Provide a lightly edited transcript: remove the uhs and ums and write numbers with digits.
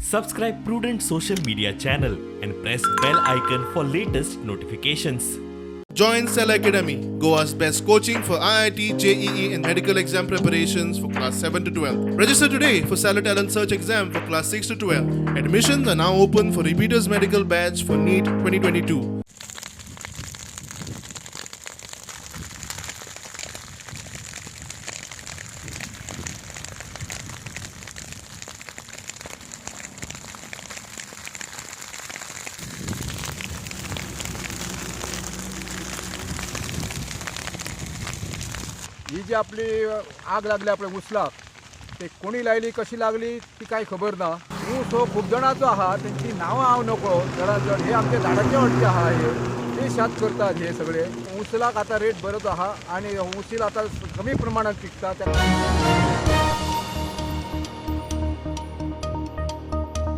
Subscribe Prudent social media channel and press bell icon for latest notifications. Join Cell Academy, Goa's best coaching for IIT, JEE, and medical exam preparations for class 7 to 12. Register today for Cellar Talent Search exam for class 6 to 12. Admissions are now open for repeaters medical batch for NEET 2022. ही जी आपली आग लागली आपल्या उसलाक, ते कोणी लायली, कशी लागली ती कांय खबर ना. ऊस हो खूब जाणांचो आहा, तेंची नांवां हांव नकळो. चडात चड हे आमचे झाडाचे वाटचे आहा, हे ते शेत करतात हे सगळे. उसलाक आतां रेट बरोच आहा आनी उसील आतां कमी प्रमाणात पिकता. त्या